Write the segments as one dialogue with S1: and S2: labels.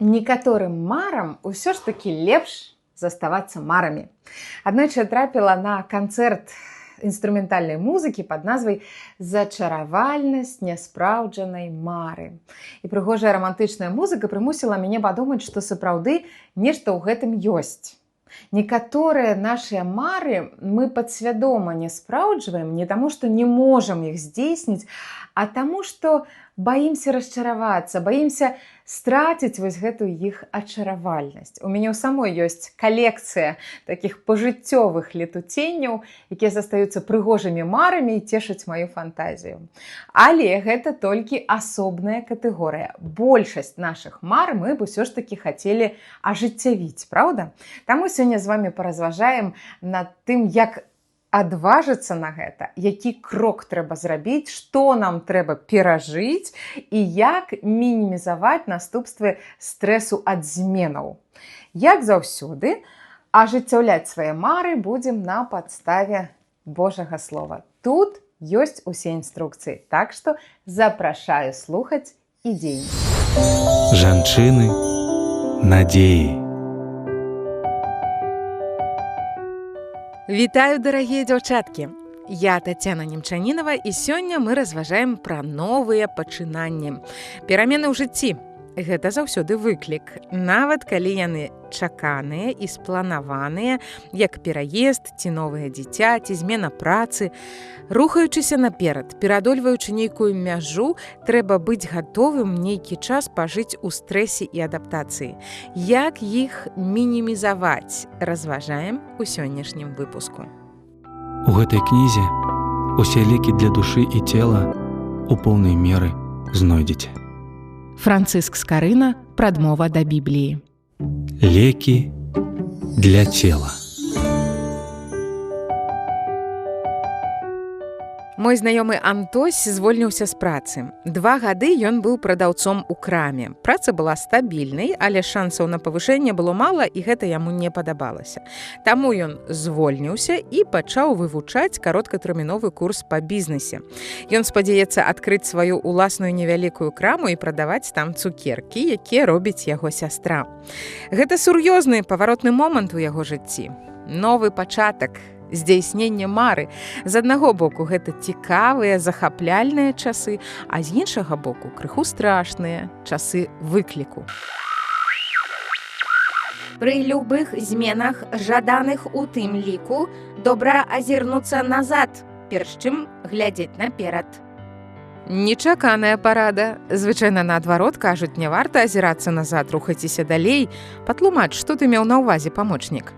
S1: Некаторым марам усё ж такі лепш заставацца марамі. Аднойчы я трапіла на канцэрт інструментальнай музыкі пад назвай «Зачаравальнасць няспраўджанай мары». І прыгожая рамантычная музыка прымусіла мяне падумаць, што сапраўды нешта ў гэтым ёсць. Некаторыя нашыя мары мы падсвядома не спраўджваем не таму, што не можам іх здзейсніць, а таму, што баімся расчаравацца, баімся страціць вось гэтую іх ачаравальнасць. У мяне ў самой ёсць калекцыя такіх пажыццёвых летуценняў, якія застаюцца прыгожымі марамі і цешаць маю фантазію. Але гэта толькі асобная катэгорыя. Большасць нашых мар мы б усё ж такі хацелі ажыццявіць, праўда? Таму сёння з вами паразважаем над тым, як адважыцца на гэта, які крок трэба зрабіць, што нам трэба перажыць і як мінімізаваць наступствы стрэсу ад зменаў. Як заўсёды, ажыццяўляць свае мары будзем на падставе Божага слова. Тут ёсць усе інструкцыі, так што запрашаю слухаць і дзейнічаць.
S2: Жанчыны надзеі.
S1: Вітаю, дарагія дзяўчаткі! Я Тацяна Немчанінова, і сёння мы разважаем пра новыя пачынанні. Перамены ў жыцці. Гэта заўсёды выклік, нават калі яны чаканыя і спланаваныя, як пераезд ці новае дзіця, ці змена працы. Рухаючыся наперад, пераадольваючы нейкую мяжу, трэба быць гатовым нейкі час пажыць у стрэсе і адаптацыі. Як іх мінімізаваць, разважаем у сённяшнім выпуску.
S2: У гэтай кнізе усе лекі для душы і цела у поўнай меры знойдзеце.
S1: Францыск Скарына, прадмова да Бібліі.
S2: Лекі для цела.
S1: Мой знаёмы Антось звольніўся з працы. 2 гады ён быў прадаўцом у краме. Праца была стабільнай, але шансаў на павышэнне было мала, і гэта яму не падабалася. Таму ён звольніўся і пачаў вывучаць кароткатэрміновы курс па бізнесе. Ён спадзяецца адкрыць сваю ўласную невялікую краму і прадаваць там цукеркі, якія робіць яго сястра. Гэта сур'ёзны паваротны момант у яго жыцці. Новы пачатак, здзяйсненне мары. З аднаго боку, гэта цікавыя, захапляльныя часы, а з іншага боку, крыху страшныя часы выкліку.
S3: Пры любых зменах, жаданых у тым ліку, добра азірнуцца назад, перш чым глядзець наперад.
S1: Нечаканая парада. Звычайна наадварот кажуць, не варта азірацца назад, рухайцеся далей. Патлумач, што ты меў на ўвазе, памочнік?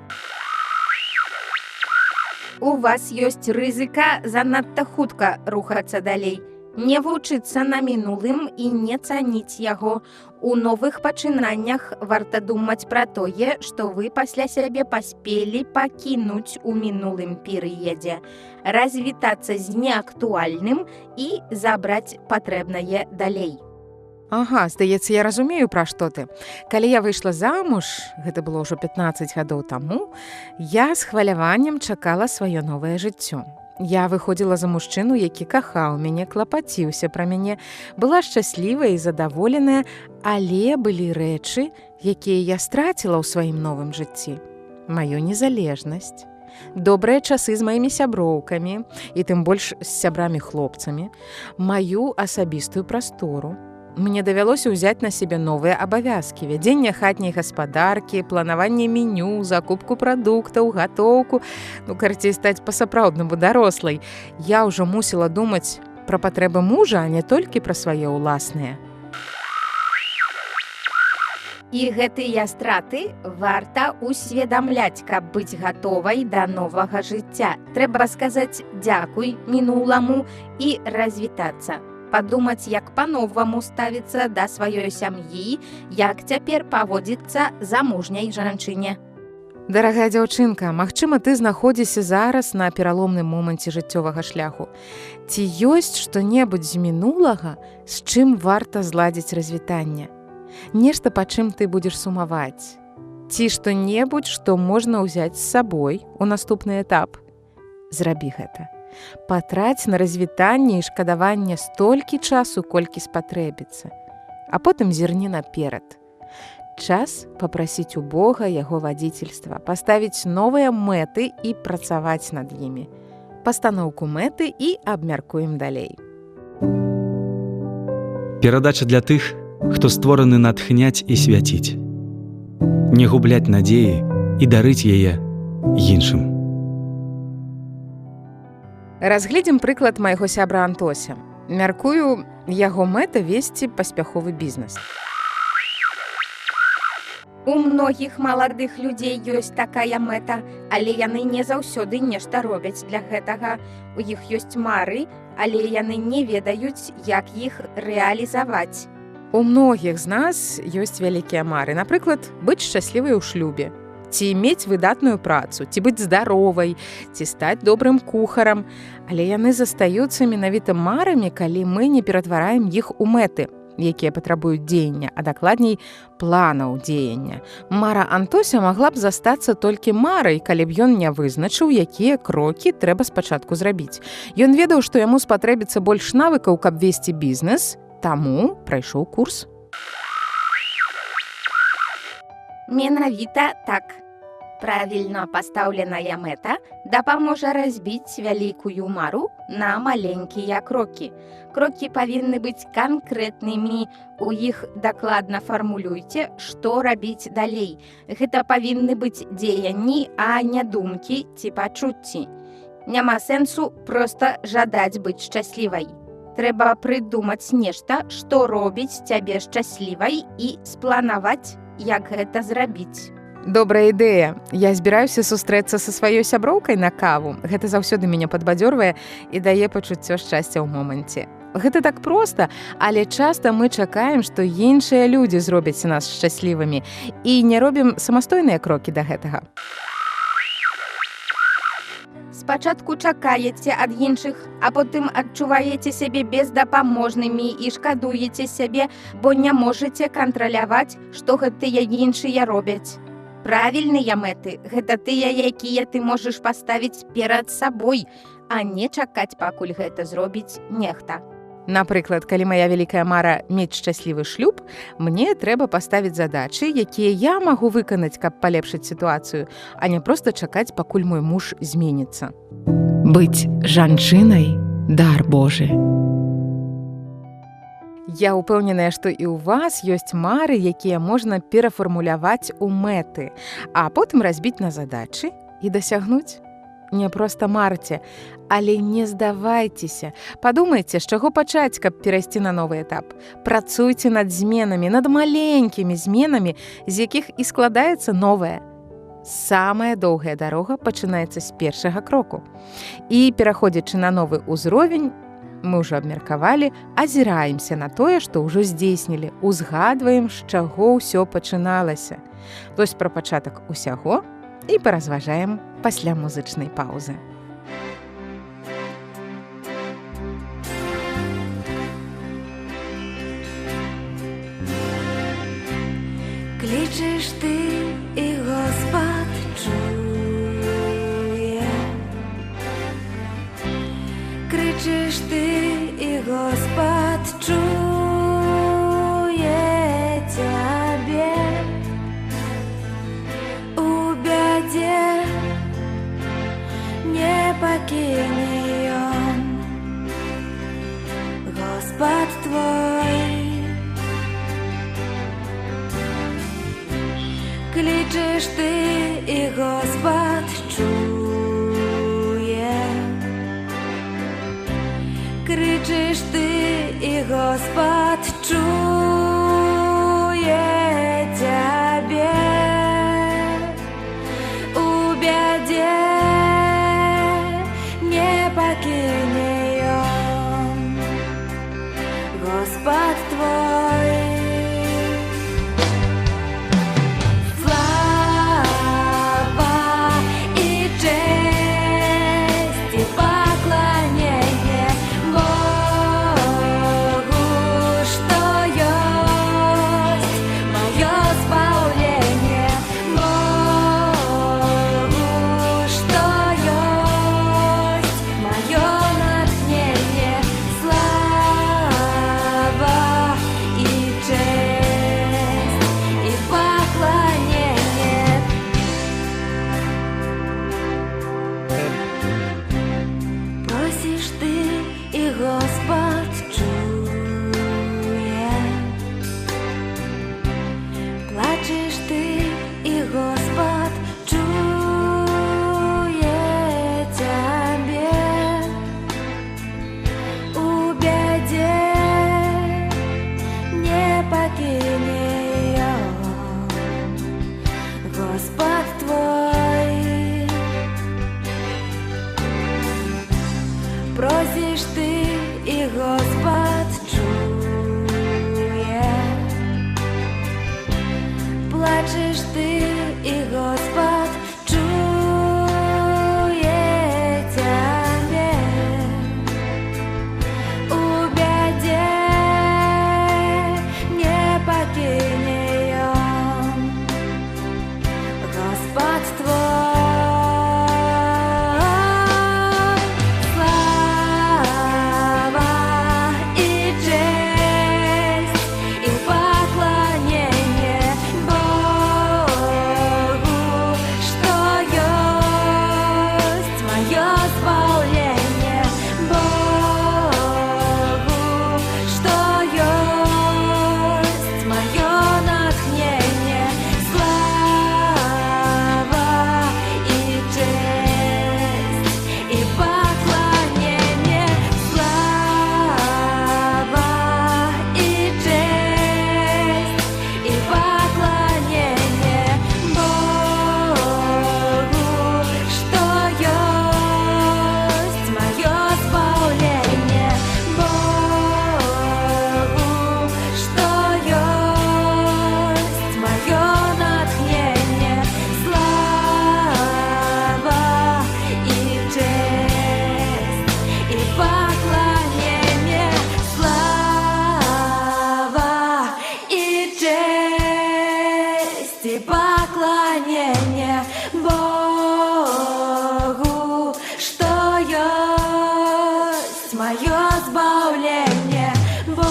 S3: У вас ёсць рызыка занадта хутка рухацца далей, не вучыцца на мінулым і не цаніць яго. У новых пачынаннях варта думаць пра тое, што вы пасля сябе паспелі пакінуць у мінулым перыядзе, развітацца з неактуальным і забраць патрэбнае далей.
S1: Ага, здаецца, я разумею, пра што ты. Калі я выйшла замуж, гэта было ўжо 15 гадоў таму, я з хваляваннем чакала сваё новае жыццё. Я выходзіла за мужчыну, які кахаў мяне, клапаціўся пра мяне, была шчаслівая і задаволеная, але былі рэчы, якія я страціла ў сваім новым жыцці. Маю незалежнасць, добрыя часы з маімі сяброўкамі і тым больш з сябрамі-хлопцамі, маю асабістую прастору. Мне давялося ўзяць на сябе новыя абавязкі: вядзенне хатняй гаспадаркі, планаванне меню, закупку прадуктаў, гатоўку, карацей, стаць па-сапраўднаму дарослай. Я ўжо мусіла думаць пра патрэбы мужа, а не толькі пра свае ўласныя.
S3: І гэтыя страты варта усведамляць, каб быць гатовай да новага жыцця. Трэба сказаць дзякуй мінуламу і развітацца. Падумаць, як па-новаму ставіцца да сваёй сям'і, як цяпер паводзіцца замужняй жанчыне.
S1: Дарагая дзяўчынка, магчыма, ты знаходзішся зараз на пераломным моманце жыццёвага шляху. Ці ёсць што-небудзь з мінулага, з чым варта зладзіць развітанне? Нешта, па чым ты будзеш сумаваць? Ці што-небудзь, што можна ўзяць з сабой у наступны этап? Зрабі гэта. Патраць на развітанне і шкадаванне столькі часу, колькі спатрэбіцца. А потым зірні наперад. Час папрасіць у Бога яго вадзіцельства, паставіць новыя мэты і працаваць над імі. Пастаноўку мэты і абмяркуем далей.
S2: Перадача для тых, хто створаны натхняць і свяціць. Не губляць надзеі і дарыць яе іншым.
S1: Разгледзім прыклад майго сябра Антося. Мяркую, яго мэта весці паспяховы бізнес.
S3: У многіх маладых людзей ёсць такая мэта, але яны не заўсёды нешта робяць для гэтага. У іх ёсць мары, але яны не ведаюць, як іх рэалізаваць.
S1: У многіх з нас ёсць вялікія мары, напрыклад, быць шчаслівай у шлюбе, ці мець выдатную працу, ці быць здаровай, ці стаць добрым кухарам, але яны застаюцца менавіта марамі, калі мы не ператвараем іх у мэты, якія патрабуюць дзеяння, а дакладней планаў дзеяння. Мара Антося магла б застацца толькі марай, калі б ён не вызначыў, якія крокі трэба спачатку зрабіць. Ён ведаў, што яму спатрэбіцца больш навыкаў, каб весці бізнес, таму прайшоў курс.
S3: Менавіта так. Правільна пастаўленая мэта дапаможа разбіць вялікую мару на маленькія крокі. Крокі павінны быць канкрэтнымі. У іх дакладна фармулюйце, што рабіць далей. Гэта павінны быць дзеянні, а не думкі ці пачуцці. Няма сэнсу проста жадаць быць шчаслівай. Трэба прыдумаць нешта, што робіць цябе шчаслівай, і спланаваць, як гэта зрабіць.
S1: Добрая ідэя. Я збіраюся сустрэцца са сваёй сяброўкай на каву. Гэта заўсёды мяне падбадзёрвае і дае пачуццё шчасця ў моманце. Гэта так проста, але часта мы чакаем, што іншыя людзі зробяць нас шчаслівымі і не робім самастойныя крокі да гэтага.
S3: Спачатку чакаеце ад іншых, а потым адчуваеце сябе бездапаможнымі і шкадуеце сябе, бо не можаце кантраляваць, што гэтыя іншыя робяць. Правільныя мэты гэта тыя, якія ты можаш паставіць перад сабой, а не чакаць, пакуль гэта зробіць нехта.
S1: Напрыклад, калі мая вялікая мара мець шчаслівы шлюб, мне трэба паставіць задачы, якія я магу выканаць, каб палепшыць сітуацыю, а не проста чакаць, пакуль мой муж зменіцца. Быць жанчынай дар Божы. Я ўпэўненая, што і ў вас ёсць мары, якія можна перафармуляваць у мэты, а потым разбіць на задачы і дасягнуць. Не проста марце, але не здавайцеся. Падумайце, з чаго пачаць, каб перайсці на новы этап. Працуйце над зменамі, над маленькімі зменамі, з якіх і складаецца новае. Самая доўгая дарога пачынаецца з першага кроку. І пераходзячы на новы ўзровень, мы ўжо абмеркавалі, азіраемся на тое, што ўжо здзейснілі, узгадваем, з чаго ўсё пачыналася. Вось пра пачатак усяго і паразважаем пасля музычнай паўзы.
S4: Клічеш ти, і Господ чує. Кричиш ти, і Господ чує тебе. У беде не покине он, Господ твой. Кличеш ти, і Господ чує. Кричиш ти, і Господ чує тебе. У беде не покине он, Господ твой. Слава и честь и поклонение Богу, что Плачеш ты, і Господ чуе цябе. У бядзе не пакіне ён, Господ твой. Слава і честь, і поклонение Богу, что есть мое збавление, Богу, что есть мое натхнение, слава и честь, и поклонение, слава и честь, и поклонение Богу, что есть мое збавление, Богу,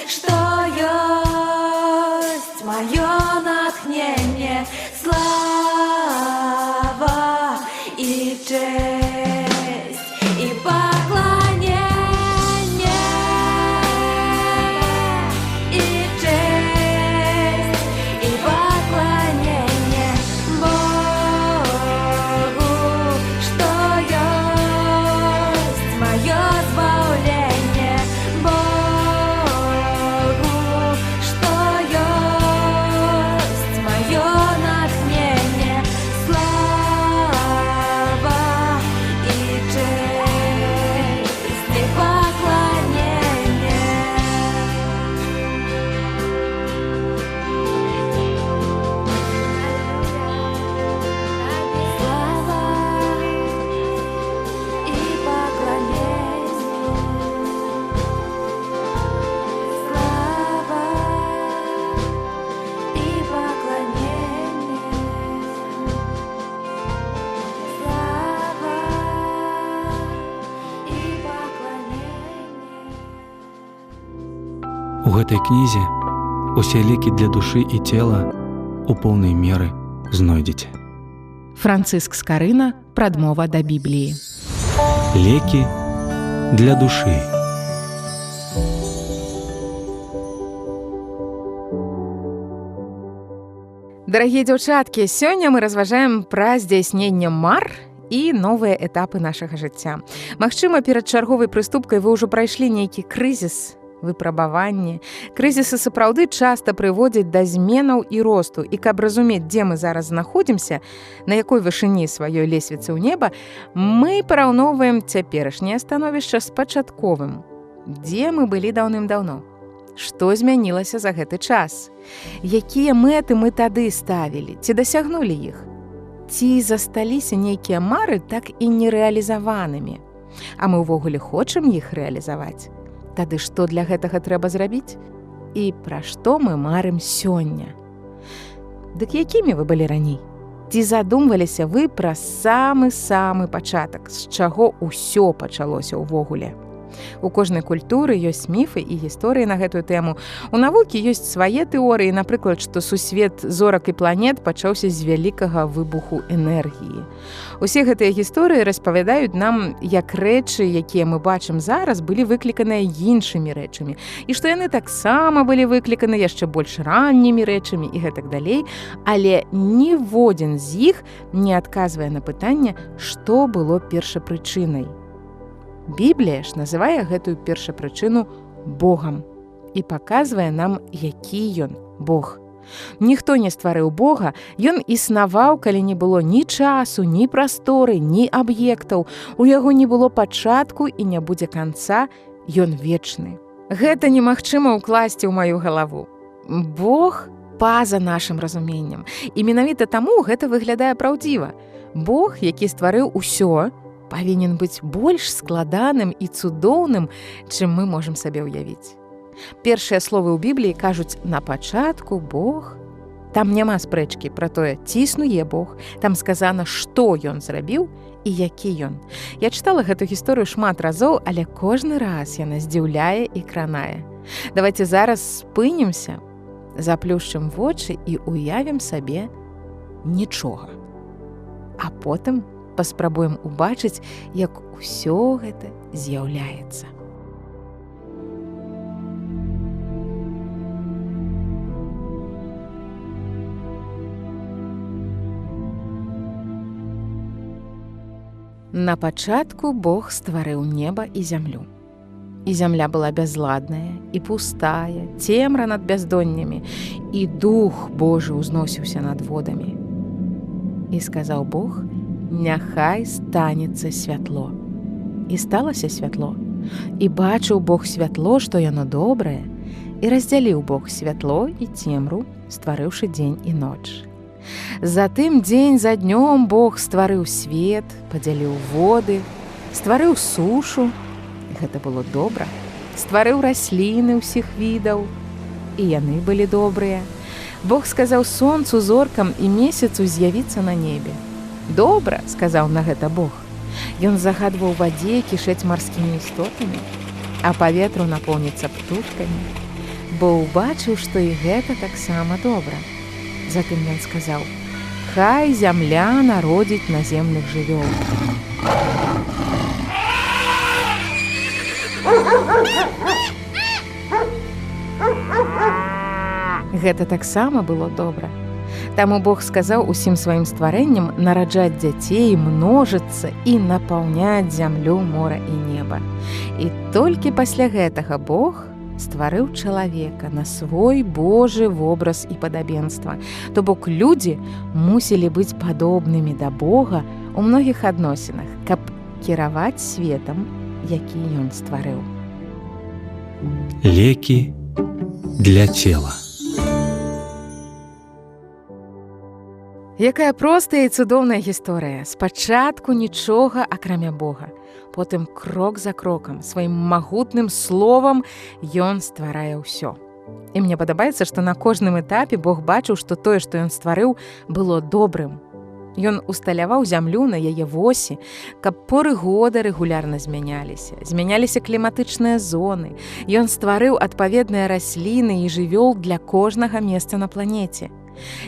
S4: что есть мое натхнение, слава и честь, и поклонение, слава и честь, и поклонение Богу, что есть мое збавление, Богу, что есть мое натхнение, слава и честь, и поклонение, и честь, и поклонение Богу, что есть мое збавление, Богу, что есть мое натхнение, слава и честь, и поклонение. Слава и поклонение, слава и поклонение, слава и поклонение.
S2: У гэтай кнізе усе лекі для душы і цела у поўнай меры знойдзеце.
S1: Францыск Скарына, прадмова да Бібліі.
S2: Лекі для душы.
S1: Дарагія дзяўчаткі, сёння мы разважаем пра здзяйсненне мар і новыя этапы нашага жыцця. Магчыма, перад чарговай прыступкай вы ўжо прайшлі нейкі крызіс, выпрабаванні. Крызісы сапраўды часта прыводзяць да зменаў і росту. І каб разумець, дзе мы зараз знаходзімся, на якой вышыні сваёй лесвіцы ў неба, мы параўноўваем цяперашняе становішча з пачатковым. Дзе мы былі даўным-даўно? Што змянілася за гэты час? Якія мэты мы тады ставілі, ці дасягнулі іх? Ці засталіся нейкія мары так і нерэалізаванымі? А мы ўвогуле хочам іх рэалізаваць? Тады што для гэтага трэба зрабіць? І пра што мы марым сёння? Дык якімі вы былі раней? Ці задумваліся вы пра самы-самы пачатак, з чаго ўсё пачалося ўвогуле? У кожнай культуры ёсць міфы і гісторыі на гэтую тэму. У навукі ёсць свае тэорыі, напрыклад, што сусвет зорак і планет пачаўся з вялікага выбуху энергіі. Усе гэтыя гісторыі распавядаюць нам, як рэчы, якія мы бачым зараз, былі выкліканыя іншымі рэчамі, і што яны таксама былі выкліканы яшчэ больш раннімі рэчамі і гэтак далей, але ніводзін з іх не адказвае на пытанне, што было першапрычынай. Біблія ж называе гэтую першапрычыну Богам і паказвае нам, які ён Бог. Ніхто не стварыў Бога, ён існаваў, калі не было ні часу, ні прасторы, ні аб'ектаў. У яго не было пачатку і не будзе канца, ён вечны. Гэта немагчыма ўкласці ў маю галаву. Бог па-за нашым разуменнем. І менавіта таму гэта выглядае праўдзіва. Бог, які стварыў усё, павінен быць больш складаным і цудоўным, чым мы можам сабе ўявіць. Першыя словы ў Бібліі кажуць: на пачатку Бог. Там няма спрэчкі пра тое, ці існуе Бог. Там сказана, што ён зрабіў і які ён. Я чытала гэту гісторыю шмат разоў, але кожны раз яна здзіўляе і кранае. Давайте зараз спынімся, заплюшчым вочы і уявім сабе нічога. А потым паспрабуем убачыць, як усё гэта з'яўляецца. На пачатку Бог стварыў неба і зямлю. І зямля была бязладная і пустая, цемра над бяздоннямі, і дух Божы ўзносіўся над водамі. І сказаў Бог: няхай станецца святло. І сталася святло. І бачыў Бог святло, што яно добрае, і раздзяліў Бог святло і цемру, стварыўшы дзень і ноч. Затым дзень за днём Бог стварыў свет, падзяліў воды, стварыў сушу. Гэта было добра. Стварыў расліны ўсіх відаў, і яны былі добрыя. Бог сказаў сонцу, зоркам і месяцу з'явіцца на небе. Добра, сказаў на гэта Бог. Ён загадваў вадзе кішэць марскімі істотамі, а паветру напоўніцца птушкамі, бо ўбачыў, што і гэта таксама добра. Затым ён сказаў: хай зямля народзіць наземных жывёл. Гэта таксама было добра. Таму Бог сказаў усім сваім стварэнням нараджаць дзяцей, множыцца і напаўняць зямлю, мора і неба. І толькі пасля гэтага Бог стварыў чалавека на свой Божы вобраз і падабенства. То бок людзі мусілі быць падобнымі да Бога у многіх адносінах, каб кіраваць светам, які ён стварыў.
S2: Лекі для цела.
S1: Якая простая і цудоўная гісторыя. Спачатку нічога, акрамя Бога. Потым крок за крокам, сваім магутным словам ён стварае ўсё. І мне падабаецца, што на кожным этапе Бог бачыў, што тое, што ён стварыў, было добрым. Ён усталяваў зямлю на яе восі, каб поры года рэгулярна змяняліся, змяняліся кліматычныя зоны. Ён стварыў адпаведныя расліны і жывёл для кожнага месца на планеце.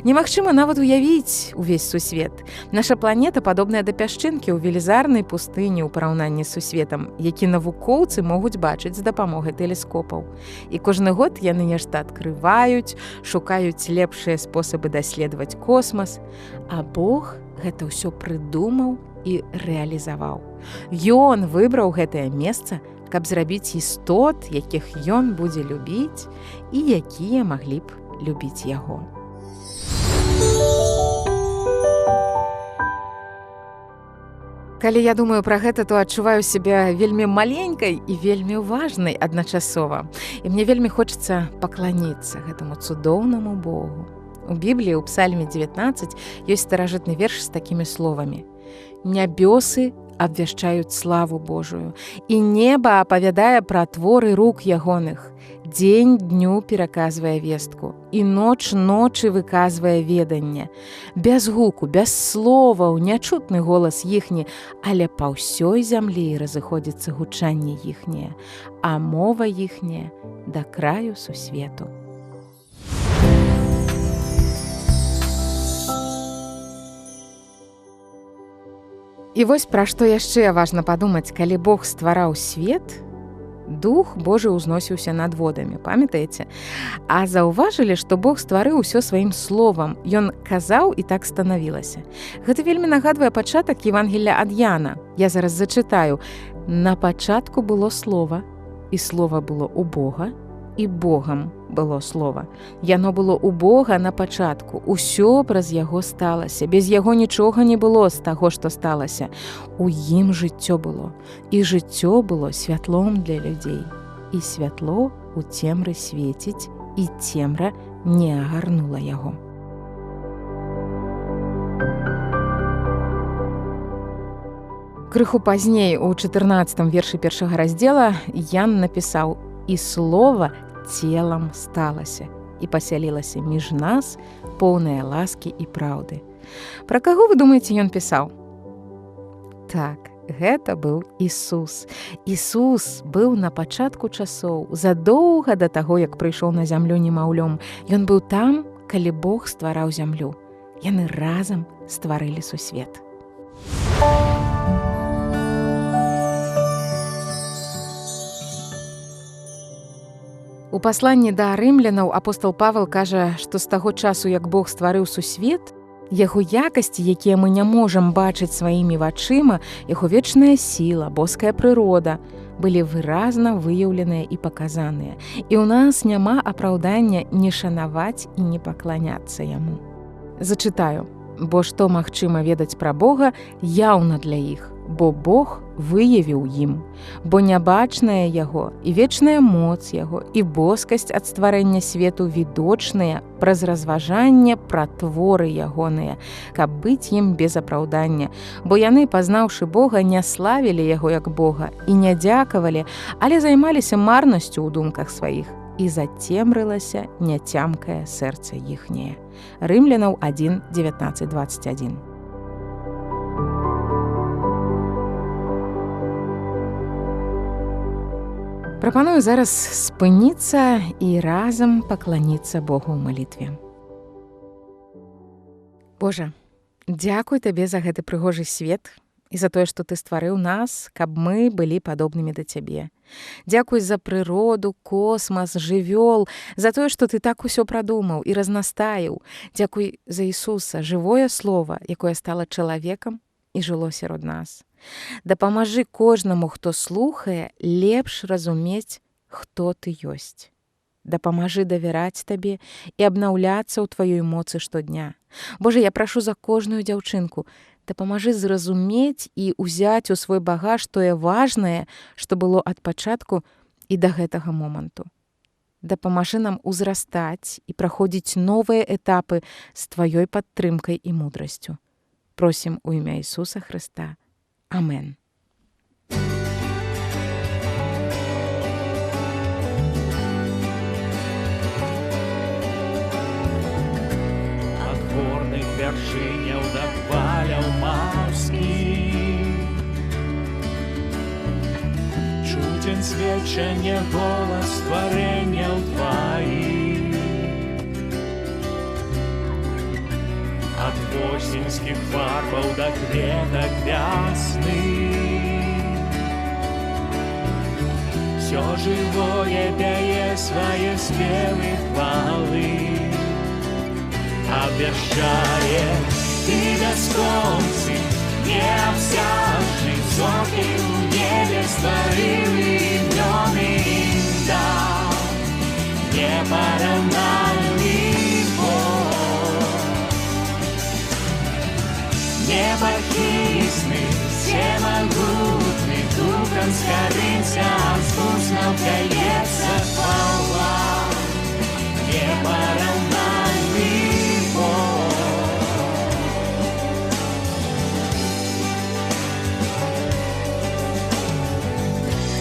S1: Немагчыма нават уявіць увесь сусвет. Наша планета падобная да пясчынкі ў велізарнай пустыні ў параўнанні з сусветам, які навукоўцы могуць бачыць з дапамогай тэлескопаў. І кожны год яны нешта адкрываюць, шукаюць лепшыя спосабы даследаваць космас, а Бог гэта ўсё прыдумаў і рэалізаваў. Ён выбраў гэтае месца, каб зрабіць істот, якіх ён будзе любіць і якія маглі б любіць яго. Калі я думаю пра гэта, то адчуваю сябе вельмі маленькай і вельмі важнай адначасова. І мне вельмі хочацца пакланіцца гэтаму цудоўнаму Богу. У Бібліі ў псальме 19 ёсць старажытны верш з такімі словамі: Нябёсы абвяшчаюць славу Божую, і неба апавядае пра творы рук ягоных. Дзень дню пераказвае вестку, і ноч ночы выказвае веданне. Без гуку, без словаў, нячутны голас іхні, але па ўсёй зямлі разыходзіцца гучанне іхняе, а мова іхняя да краю сусвету. І вось пра што яшчэ важна падумаць, калі Бог ствараў свет, Дух Божы ўзносіўся над водамі, памятаеце? А заўважылі, што Бог стварыў усё сваім словам. Ён казаў, і так станавілася. Гэта вельмі нагадвае пачатак Евангелля ад Яна. Я зараз зачытаю. На пачатку было слова, і слова было ў Бога, і Богам было слова. Яно было ў Бога на пачатку. Усё праз яго сталася. Без яго нічога не было з таго, што сталася. У ім жыццё было. І жыццё было святлом для людзей. І святло ў цемры свеціць,
S3: і цемра не агарнула яго. Крыху пазней у 14 вершы першага раздзела Ян напісаў: «І слова целам сталася і пасялілася між нас, поўнае ласкі і праўды». Пра каго, вы думаеце, ён пісаў? Так, гэта быў Ісус. Ісус быў на пачатку часоў, задоўга да таго, як прыйшоў на зямлю немаўлём. Ён быў там, калі Бог ствараў зямлю. Яны разам стварылі сусвет. У пасланні да рымлянаў апостал Павел кажа, што з таго часу, як Бог стварыў сусвет, яго якасці, якія мы не можам бачыць сваімі вачыма, яго вечная сіла, боская прырода, былі выразна выяўленыя і паказаныя. І ў нас няма апраўдання не шанаваць і не пакланяцца яму. Зачытаю: бо што магчыма ведаць пра Бога, яўна для іх, бо Бог выявіў ім, бо нябачная яго і вечная моц яго і боскасць ад стварэння свету відочныя праз разважанне пра творы ягоныя, каб быць ім без апраўдання, бо яны, пазнаўшы Бога, не славілі яго як Бога і не дзякавалі, але займаліся марнасцю ў думках сваіх, і зацемрылася няцямкае сэрца іхняе. Рымлянаў 1, 19, 21. Прапаную зараз спыніцца і разам пакланіцца Богу ў малітве. Божа, дзякуй табе за гэты прыгожы свет і за тое, што ты стварыў нас, каб мы былі падобнымі да цябе. Дзякуй за прыроду, космас, жывёл, за тое, што ты так усё прадумаў і разнастаіў. Дзякуй за Ісуса, жывое слово, якое стала чалавекам і жыло сярод нас. Дапамажы кожнаму, хто слухае, лепш разумець, хто ты ёсць. Дапамажы давяраць табе і абнаўляцца ў тваёй моцы штодня. Божа, я прашу за кожную дзяўчынку, дапамажы зразумець і ўзяць у свой багаж тое важнае, што было ад пачатку і да гэтага моманту. Дапамажы нам узрастаць і праходзіць новыя этапы з тваёй падтрымкай і мудрасцю. Просім у імя Ісуса Хрыста. Амен.
S5: Ад горных вяршыняў да хваляў марскіх чуцен сведчанне голас стварэнняў тваіх. Ад восеньскіх фарбаў да кветак вясны всё жывое пяе свае спевы хвалы. Абвяшчае, ты бясконцы, неабсяжны, зоркі ў небе стварыў імёны ім даў. Непараўнальны Бог, непахісны, всемагутны, духам скарымся, з вуснаў каецца хвала. Непараўнальны Бог.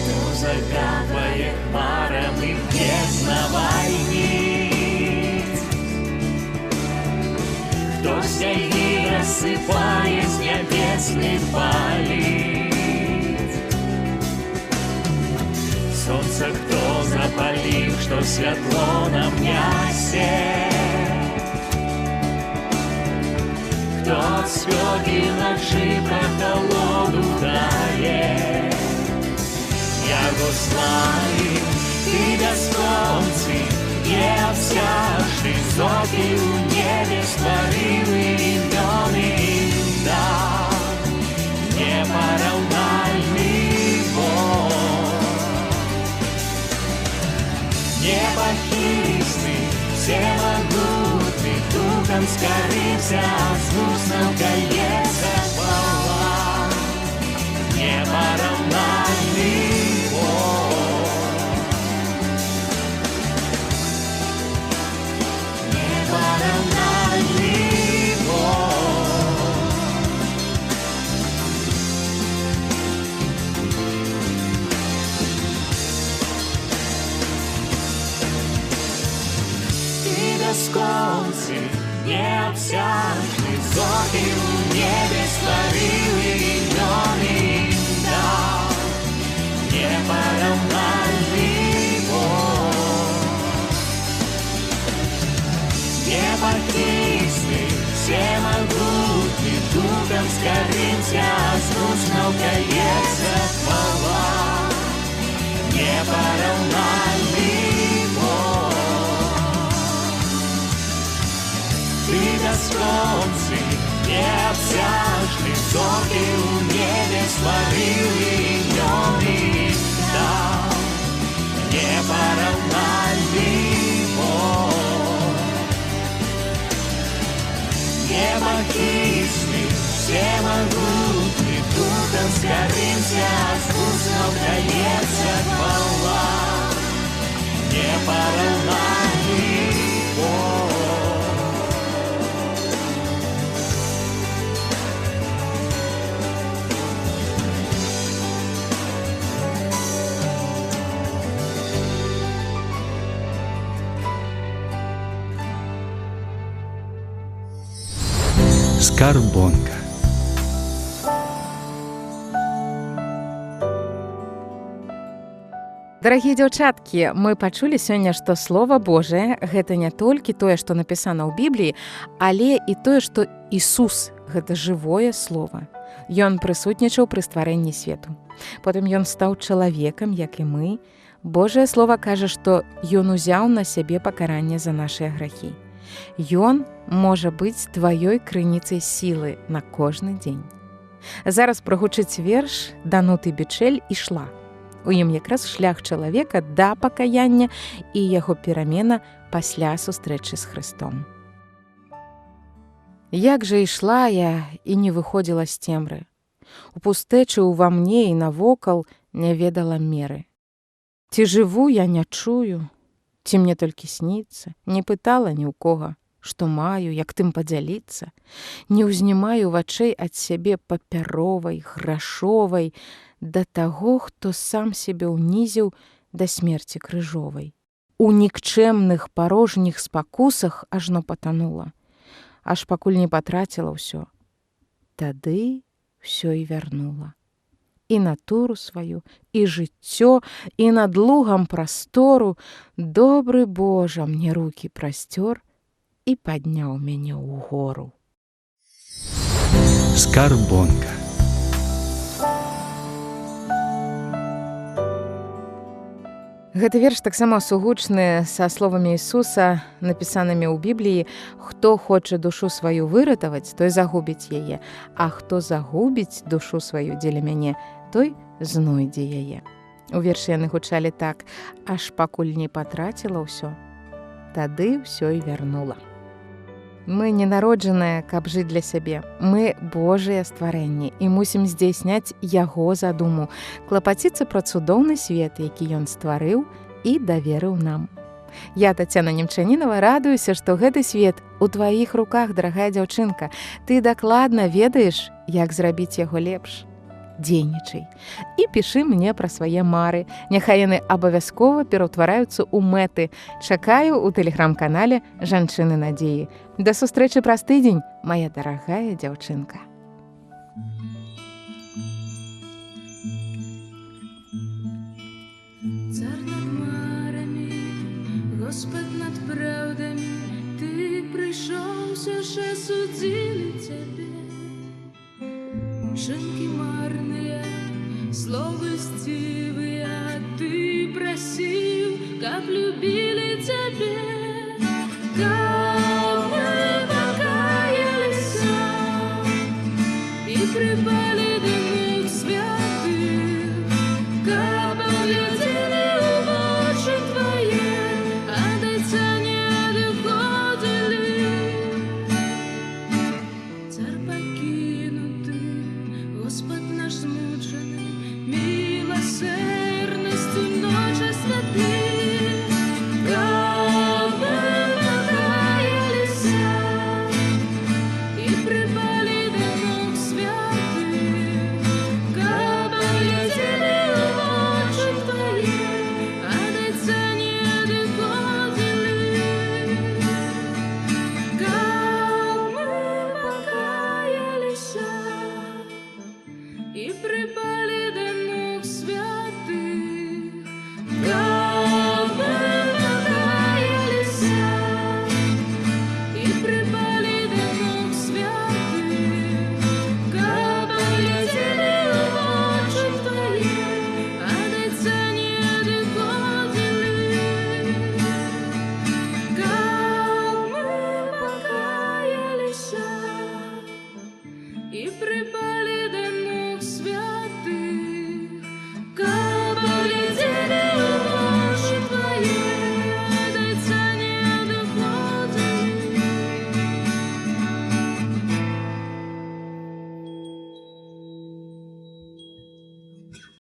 S5: Хто загадвае хмарам і безнавальніць, хто снягі рассыпае з нябесных паліц, Сонца хто запаліў, што святло нам нясе, хто ад спёкі нашы прахалоду дае. Яго славім, ты бясконцы, неабсяжны, зоркі ў небе стварыў і імёны ім даў. Непараўнальны Бог, непахісны, всемагутны, духам скарымся, з вуснаў каецца хвала. Непараўнальны Бог. бясконцы, неабсяжны, зоркі ў небе стварыў і імёны ім даў. Непараўнальны Бог. Непахісны, всемагутны, духам скарымся, з вуснаў каецца хвала. Непараўнальны Бог. Ты бясконцы, неабсяжны, зоркі ў небе стварыў і імёны ім даў. Непараўнальны Бог. Непахісны, всемагутны, духам скарымся, з вуснаў даецца хвала. Непараўнальны Бог.
S2: Скарбонка.
S1: Дарагія дзяўчаткі, мы пачулі сёння, што Слова Божае гэта не толькі тое, што напісана ў Бібліі, але і тое, што Ісус гэта жывое слово. Ён прысутнічаў пры стварэнні свету. Потым ён стаў чалавекам, як і мы. Божае слово кажа, што ён узяў на сябе пакаранне за нашыя грахі. Ён можа быць тваёй крыніцай сілы на кожны дзень. Зараз прагучыць верш Дануты Бічэль «Ішла». У ім якраз шлях чалавека да пакаяння і яго перамена пасля сустрэчы з Хрыстом. Як жа ішла я і не выходзіла з цемры. У пустэчы ўва мне і навокал не ведала меры. Ці жыву я не чую, ці мне толькі сніцца, не пытала ні ў кога, што маю, як тым падзяліцца, не ўзнімаю вачэй ад сябе папяровай, грашовай, да таго, хто сам сябе ўнізіў да смерці крыжовай. У нікчэмных парожніх спакусах ажно патанула, аж пакуль не патраціла ўсё. Тады ўсё і вярнула. І натуру сваю, і жыццё, і над лугам прастору добры Божа мне рукі прасцёр і падняў мяне ўгору.
S2: Скарбонка.
S1: Гэты верш таксама сугучны са словамі Ісуса, напісанымі ў Бібліі: «Хто хоча душу сваю выратаваць, той загубіць яе, а хто загубіць душу сваю дзеля мяне, той знойдзе яе». У вершы яны гучалі так: аж пакуль не патраціла ўсё, тады ўсё і вярнула. Мы не народжаныя, каб жыць для сябе. Мы Божыя стварэнні і мусім здзяйсняць яго задуму, клапаціцца пра цудоўны свет, які ён стварыў і даверыў нам. Я, Тацяна Немчанінова, радуюся, што гэты свет у тваіх руках, дарагая дзяўчынка. Ты дакладна ведаеш, як зрабіць яго лепш. Дзейнічай. І пішы мне пра свае мары. Няхай яны абавязкова пераўтвараюцца ў мэты. Чакаю ў тэлеграм-канале «Жанчыны надзеі». Да сустрэчы праз тыдзень, мая дарагая дзяўчынка.
S4: Цар над марамі, Господ над праўдамі, ты прыйшоў, усё ж асудзілі цябе. Учынкі марныя, словы сцівыя, ты прасіў, каб любілі цябе. Каб